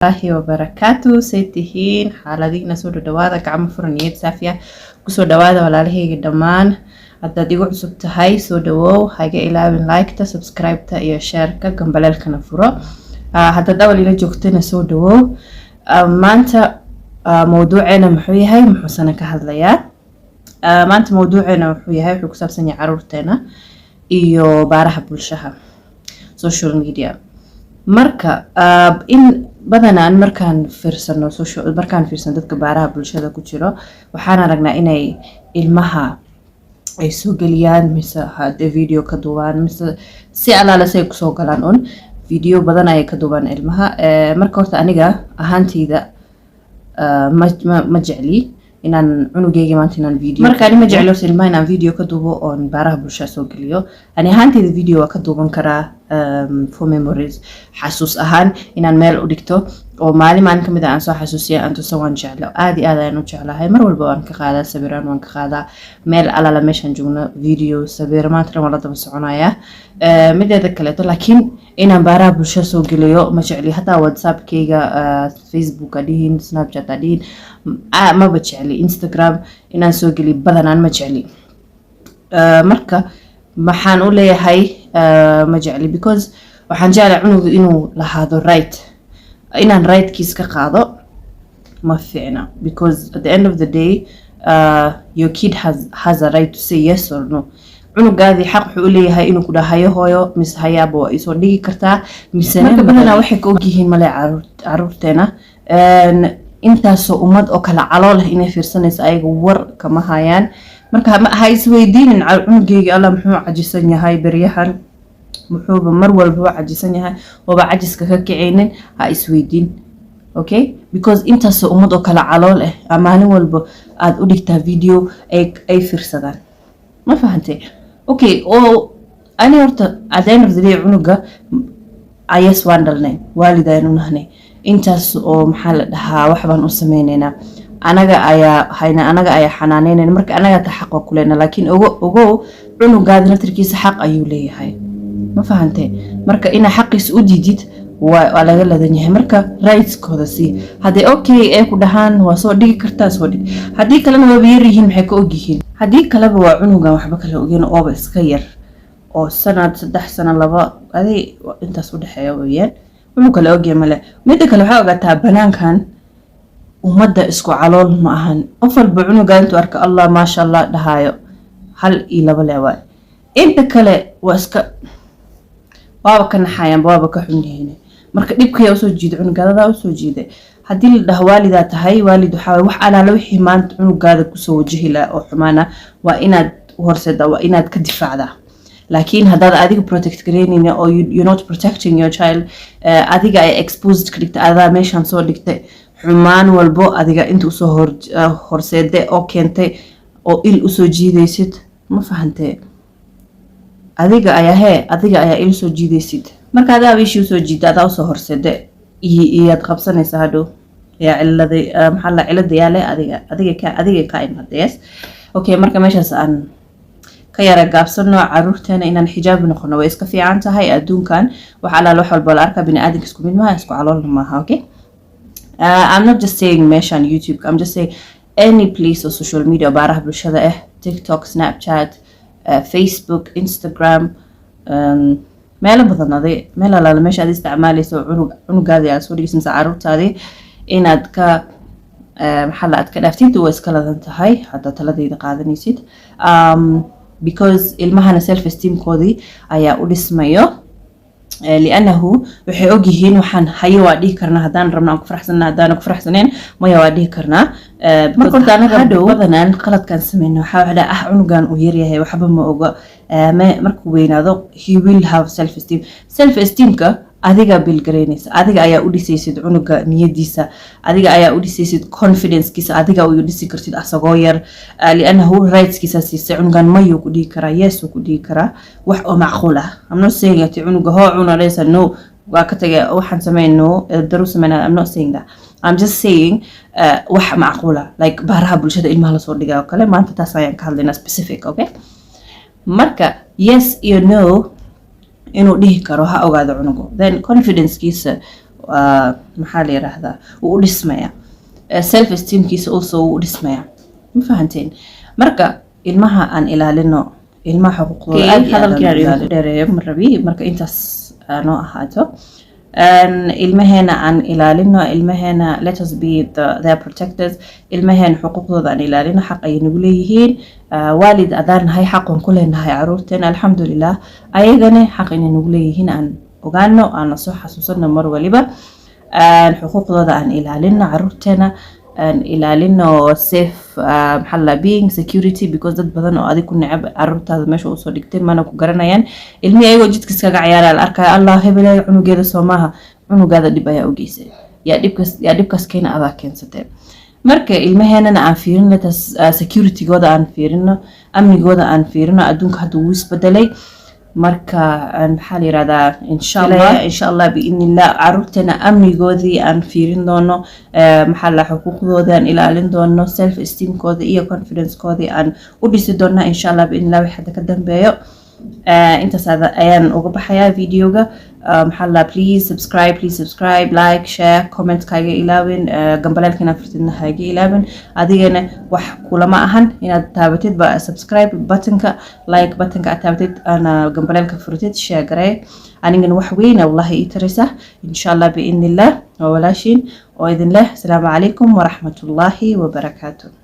Waraxmatullaahi wabarakaatu. Say tihiin xaaladiina? Soo dhadhawaada, gacmo furan, niyad saafiya kusoo dhawaada, walaalahayga dhammaan. Haddaad igu cusub tahay, soo dhawow. Haga ilaawin like-ta, subscribe-ta iyo share-ka, gambaleelkana furo. Haddaad awal ila joogtana, soo dhawow. Maanta mawduuceena muxuu yahay? Muxuusana ka hadlayaa? Maanta mawduuceena wuxuu yahay, wuxuu ku saabsan yahay caruurteena iyo baaraha bulshaha, social media. Marka in badanaan markaan fiirsano social, markaan fiirsano dadka baaraha bulshada ku jiro, waxaan aragnaa inay ilmaha ay soo geliyaan, mise hadee video ka duubaan, mise si alaale si ay kusoo galaan un video badan ayay ka duubaan ilmaha. Marka horta aniga ahaanteyda ma jecli inaan cunugeyga maanta inaan video, marka ani ma jecli horta ilmaha inaan video ka duubo oon baaraha bulshada soo geliyo. Ani ahaanteyda video waa ka duuban karaa for memories, xasuus ahaan inaan meel u dhigto oo maalin maalin kamid a aan soo xasuusiya, aan tuso, waan jeclo, aad iyo aad ayaan u jeclahay. Mar walba waan ka qaadaa sawiraan, waan ka qaadaa meel alala meeshaan joogno, video, sawir, maanta dhan waan la daba soconayaa. Mideeda kaleeto, laakiin inaan baaraha bulshada soo geliyo ma jecli. Hataa WhatsAppkeyga, Facebook a dhihin, Snapchat a dhihin, maba jecli. Instagram inaan soo geliyo badanaan ma jecli. Marka maxaan u leeyahay ma jecli? Because waxaan jeclahay cunuga inuu lahaado right. Inaan rightkiis ka qaado ma fiicna, because at the end of the day your kid has a right to say yes or no. Cunugaadii xaq wuxuu u leeyahay inuu ku dhaha hayo hooyo mise hayaaba, waa isoo dhigi kartaa mise. Marka badanaa waxay ka ogyihiin male caruurteena. Intaasoo ummad oo kale calool ah inay fiirsanayso ayaga war kama hayaan. Marka ha isweydiinin cunugeyga, "Alla, muxuu cajisan yahay beryahan? Muxuuba mar walbaba cajisan yahay ooba cajiska ka kicaynin?" Ha isweydiin, okay? Because intaasoo ummad oo kale calool ah maalin walba aada u dhigtaa video ay fiirsadaan, ma fahantay? Okay, oo ani horta at the end of the day cunuga ayas waan dhalnay, waalid ayaan u nahnay, intaas oo maxaa la dhahaa wax baan u sameyneynaa, anaga ayaa hayna, anaga ayaa xanaaneynayna. Marka anaga ta xaq waa kuleyna, laakiin ogo ogow, cunugaada naftirkiisa xaq ayuu leeyahay, ma fahantay? Marka inaa xaqiisa u diidid waa laga ladan yahay. Marka rightskooda sii. Haddii okay ay ku dhahaan, waa soo dhigi kartaa, soo dhig. Haddii kalena waaba yar yihiin, maxay ka ogyihiin? Haddii kaleba waa cunugan waxba kala ogeyn ooba iska yar oo sanad, 3 sano, 2, aday intaas udhexeeya weeyaan, wuxuu kala ogyahay male. Midda kale, waxaa ogaataa banaankan ummadda isku calool ma ahan. Qof walba cunuga intuu arka "Allah, maasha Allah" dhahaayo hal iyo laba le waay. Inta kale waa iska waaba ka naxayaanba, waaba ka xun yihiin. Marka dhibkayaa usoo jiiday? Cunugaadadaa usoo jiiday. Haddii la dhaho waalidaa tahay, waalid waxaa waye wax alaala wixii maanta cunugaada kusoo wajahi laha oo xumaana waa inaad u horseedaa, waa inaad ka difaacdaa. Laakiin haddaad adiga protect gareynayna oo you're not protecting your child, adiga ay exposed ka dhigtay, adaa meeshaan soo dhigtay xumaan walbo, adiga inta usoo horseeday oo keentay oo il usoo jiidaysid, ma fahantee? Adiga ayaa hee, adiga ayaa il soo jiidaysid. Marka adaa ishii usoo jiida, adaa usoo horseeda, iyaad qabsanaysa hadhow. Yaa ciladay? Maxaa la cilada yaale? Adiga ka imaada. Yes, okay. Marka meeshaas aan ka yara gaabsano. Caruurteena inaan xijaab noqono way iska fiican tahay. Adduunkan wax alaal wax walba la arkaa, bini aadamka isku mid maaha, isku caloolna maaha, okay? I'm not just saying meeshan YouTube, I'm just saying any place oo social media, baaraha bulshada ah, TikTok, Snapchat, Facebook, Instagram, meelo badan, aday meel alaala meesha aad isticmaalayso, cunug cunugaadii aad soo dhigaysa mise caruurtaadii, inaad ka maxaa la aad ka dhaaftid waa iska ladan tahay haddaad taladayda qaadanaysid, because ilmahana self esteemkoodii ayaa u dhismayo, liannahu waxay ogyihiin waxaan hayo waa dhihi karnaa haddaan rabno, aan ku faraxsanna, haddaan ku faraxsaneen maya waa dhihi karnaa. Marka horta anaga hadhow badanaan qaladkaan sameyno waxaa waxaa ah, cunugan uu yaryahay, waxba ma oga, markuu weynaado he will have self esteem. Self esteemka adiga build garaynaysa, adiga ayaa u dhisaysid cunuga niyadiisa, adiga ayaa u dhisaysid confidencekiisa, adiga u dhisi kartid asagoo yar, liannahu rightskiisa siisay. Cunugan mayuu ku dhihi karaa, yes uu ku dhihi karaa, wax oo macquul ah. I'm not saying ati cunuga hoo cuna dhaysa, no, waa ka tagay, waxaan sameyn, no, daru sameyn. I'm not saying that, I'm just saying wax macquul ah, like baaraha bulshada ilmaha lasoo dhigay oo kale. Maanta taas ayaan ka hadlaynaa specific, okay? Marka yes iyo no inuu dhihi karo ha ogaado cunugu, then confidencekiisa maxaa la yiraahdaa, wuu u dhismaya. Self esteemkiisa also wuu u dhismaya. Ma fahanteen? Marka ilmaha aan ilaalino, ilmaha xuquuqdooda aad iyo aad aan idinku dheereeyo ma rabi. Marka intaas noo ahaato. Ilmaheena aan ilaalino, ilmaheena, let us be their protectors. Ilmaheena xuquuqdooda aan ilaalino, xaq ay nagu leeyihiin. Waalid adaan nahay, xaqan ku leenahay caruurteena, alxamdulilah. Ayagana xaq inay nagu leeyihiin aan ogaano, aan soo xasuusano mar waliba. Xuquuqdooda aan ilaalino, caruurteena aan ilaalino, safe, maxaa la, being security, because dad badan oo adig ku neceb caruurtaada meesha usoo dhigtay mana ku garanayaan. Ilmihii ayagoo jidka iskaga ciyaara la arkaya, "Allah, hebelay cunugeeda soo maaha?" Cunugaada dhib ayaa u geysay. Yaa dhibkaas, yaa dhibkaas keena? Adaa keensatee. Marka ilmaheenana aan fiirino, tas securitygooda aan fiirino, amnigooda aan fiirino. Adduunka hadda wuu isbedelay. Marka maxaa la yirahdaa, insha Allah, insha Allah, biidnillah, caruurteena amnigoodii aan fiirin doono, maxaa la, xuquuqdooda aan ilaalin doono, self esteemkooda iyo confidencekoodii aan u dhisi doona, insha Allah, biidnillah, wix hadda ka dambeeyo. Intaas ayaan uga baxayaa videoga. Maxaa la, please subscribe, please subscribe, like, share, comment kaaga ilaawin, gambaleelka inaad furtidna haaga ilaawin. Adigana wax kulama ahan inaad taabatid ba subscribe buttonka, like buttonka aad taabatid, ana gambaleelka furtid, share garee. Anigana wax weyn wallahi ii taraysa, insha Allah, biidnillah. Waa walaashiin oo idin leh, asalaamu calaykum waraxmatullaahi wabarakaatu.